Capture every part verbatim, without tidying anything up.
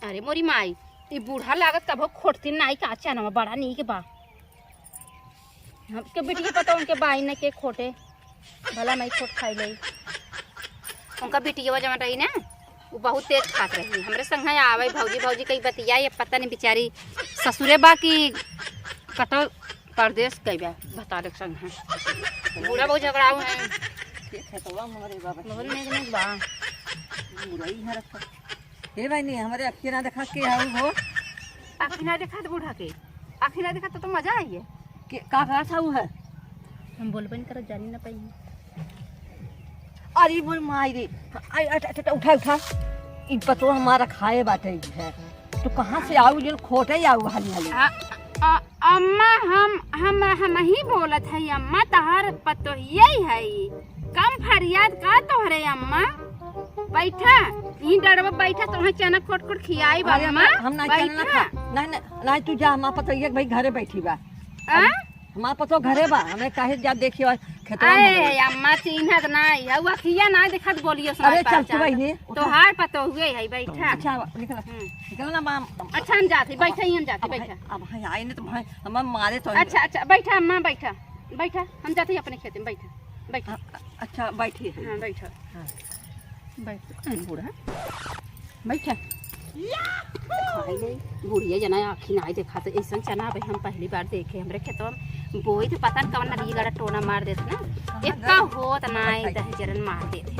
अरे मोरी माई, ई बूढ़ा लागत कभो खोटती नाई का चनवा बड़ा नीक बा। हमके बिटिया पता उनके बाई न के खोटे, भला नहीं खोट खाई ले। उनका बिटिया जवन रही ना, वो बहुत तेज खात रही। हमरे संग है आवे भौजी, भौजी कही बतिया, ये पता नहीं बेचारी ससुरे बा कि कटल परदेस गई बा, भतारे के संग है। बूढ़ा बहुत झगड़ाऊ है। के खेतवा में रे बाबा। बहुत नीक नीक बा। मुरई है रखा। हे बहिनी, हमरे अखिए ना देखा के आऊ हो। आँखी ना देखा तो बूढ़ा के, आँखी ना देखा तो, तो मजा आई है। के, का कहा था वो है? हम बोलबे न करत, जानी ना पाई। अरे मोर माई रे, आई, अच्छा, अच्छा, उठा, उठा। ई पतोह हमारा खाए बाटे है। तू कहाँ से आऊ, जो खोटे आऊ हाली हाली? आ, आ, अम्मा, हम, हम, हम ही बोलत है अम्मा, तहार पतोहिए है। कम फरियाद का तोहरे अम्मा? बैठा, यहीं डड़वा बैठा, तोहे चना खोट खोट खियाई बा अरे अम्मा। हम ना चना ना बैठा। खा, नहीं, नहीं, नहीं, तू जा, हमार पतोहिए के भाई घरे बैठी बा। आ? हमार पतोह घरे बा, हमें काहे जा देखियो खेतवा में अरे गई। अम्मा चिन्हत नाई है, वो अखिया नाई देखत बोलियो अरे सुनाई चल पार तू जात। बहिनी, उठा। तोहार पतोहुए है, बैठा। अच्छा, निकल। हम्म। निकल ना माम। अच्छा, हम जाते, बैठा ही हम जाते, अब बैठा। भाई, अब भाई आई नहीं तो भाई हमार मारे तो। अच्छा, अच्छा, बैठा अम्मा, बैठा, बैठा, हम जाते ही अपने खेते में, बैठा, बैठा। हाँ, अच्छा, बैठी है। हाँ, बैठा। हाँ। बैठ, अरे बूढ़ा, बैठा। खाई ले, बुढ़िया जना आँखी नाई देखा तो ऐसन चना भाई हम पहली बार देखे। हमरे खेतवा में बोई थे, पता न कवन नदी गड़ा टोना मार देत ना, कहाँ एक्का गई? होत नाई, कहाँ गई? दहजरन मार देत है।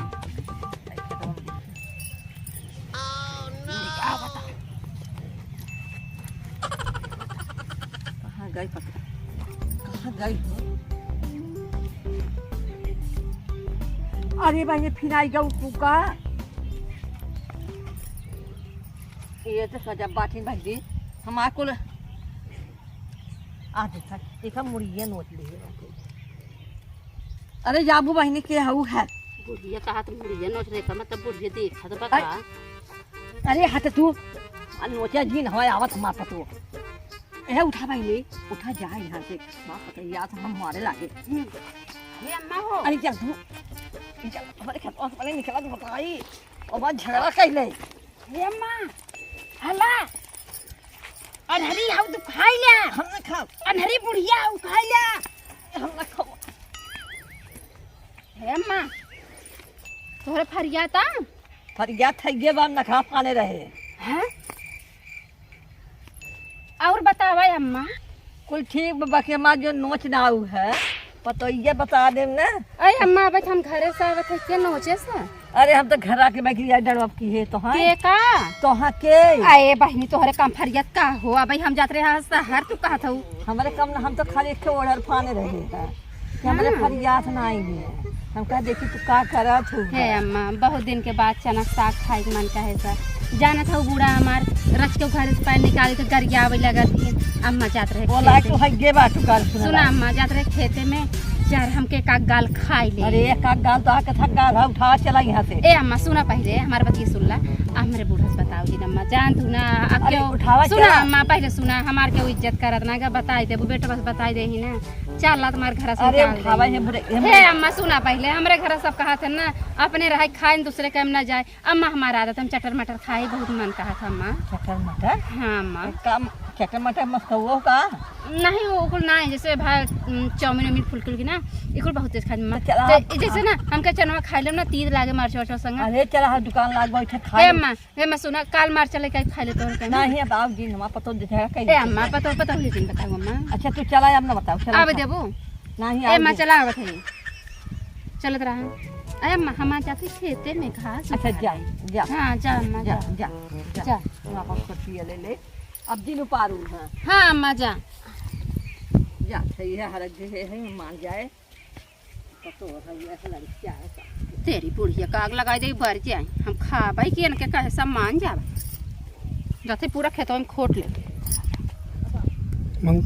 कहाँ गई पता, कहाँ गई हो? अरे भाई, ये फिर आई गऊ तू का? ये तो सजा बाटी भाई जी, हमार कुल आ देखा, देखा मुड़िया नोच लिए। अरे जाबू बहिनी के हऊ है? बुढ़िया कहा तो मुड़िया नोच रहे का, मतलब बुढ़िया देखा तो बता। अरे हट तू, आ नोचा जी न होय आवत हमार पतो। ए उठा बहिनी, उठा जा यहाँ से, हमार पतो याद हम मारे लागे। ये अम्मा हो। अरे चल तू, चल हमारे खेतवा से पहले निकला तो बताई, और बात झगड़ा कर ले। हे अम्मा, हला, अनहरी हाउ तू खाई ले। हम ना खाओ। अनहरी बुढ़िया हाउ खाई ले। हम ना खाओ। हे अम्मा, तोहरे फरिया ता? फरिया थइये बा, नखरा फाने रहे। हैं? और बतावा अम्मा। कुल ठीक बा, बाकी हमार जो नोच नाऊ है, पतोहिया बता देम ना। अरे अम्मा, अब हम घरे से आवत है के नोचे से? अरे हम तो घर आके बैठ गया डरवा की है तोहाँ। के का? तोहाँ के? अरे बहिनी, तोहरे कम फरियत का हो? अब हम जात रहे हैं शहर, तू कहत हऊ। हमरे कम ना, हम तो खाली एक ठे order फाने रहे हैं कि हमरे हाँ। फरियात ना आई है। हम कहा देखी तू का करत हो। हे अम्मा, बहुत दिन के बाद चना साग खाए के मन कहे सा। जानत हऊ बूढ़ा हमार रच के घर से पैर निकाल के गरियावे लगत ही। अम्मा जात रहे बोला खेते। तू हइये बा तू कर सुना। सुना अम्मा, जात रहे खेते में, चार हमके का गाल खाई ले। अरे एक का गाल तो आके था गाल है, उठा चला यहाँ से। ए अम्मा सुना पहले, हमार बतिया सुन ला। आ हमरे बूढ़ा से बताओ जी अम्मा, जान तू ना, अब अरे क्यों? उठावा सुना चला। अम्मा, पहले सुना, हमार क्यों इज्जत करत ना, का बताई देबू बेटा, बस बताई दे ही ना। चल ला तुम्हारे घर से अरे निकाल उठावा दे। हे बुढ़े, हे हे बुढ़े। अम्मा सुना पहले, हमरे घर सब कहा थे ना, अपने रहे खाए, दूसरे के में ना जाए। अम्मा हमार आदत, हम चटर मटर खाए, बहुत मन कहा था अम्मा। चटर मटर? हाँ अम्मा। एक काम, चटर मटर मत खाओ का? नहीं, वो कुल ना है, जैसे भाई, उम, चाउमीन उमीन फुलकी उलकी ना, ये कुल बहुत तेज खाए अम्मा। तो चला तो आप जैसे ना, हमके चनवा खाए लेम ना, तीत लागे मरचा उरचा संग। अरे चला, हाँ, दुकान लाग बैठे खाए। हे अम्मा, हे अम्मा सुना, काल मरचा लेके आई, खाए ले तोहरे के। नहीं, अब आओ जी, हमार पतो झगड़ा कहीं। ए अम्मा, पतो, पतो हुई दिन बताओ अम्मा। अच्छा, तू चला, अब ना बताओ, चला, अब चला। देबो? नहीं, ए आओ अम्मा, जी। चला आवत है। चलत रहा। अरे अम्मा, हमार जाते खेते में घास अच्छा, उखाड़े। जा, जा। हाँ, जा अम्मा, जा, जा। जा, जा। जा। वापस कर पिया ले ले। अब दिन उपारू है। हाँ अम्मा, जा। जा, सही है, हरक जे है, है, मान जाए। पतो है, ये है लड़किया है सब। तेरी बुढ़िया का आग लगाई दे, बर जाए। हम खाबै कि इनके कहे सब मान जावे। जाते पूरा खेतवा में खोट लेते। मंग-,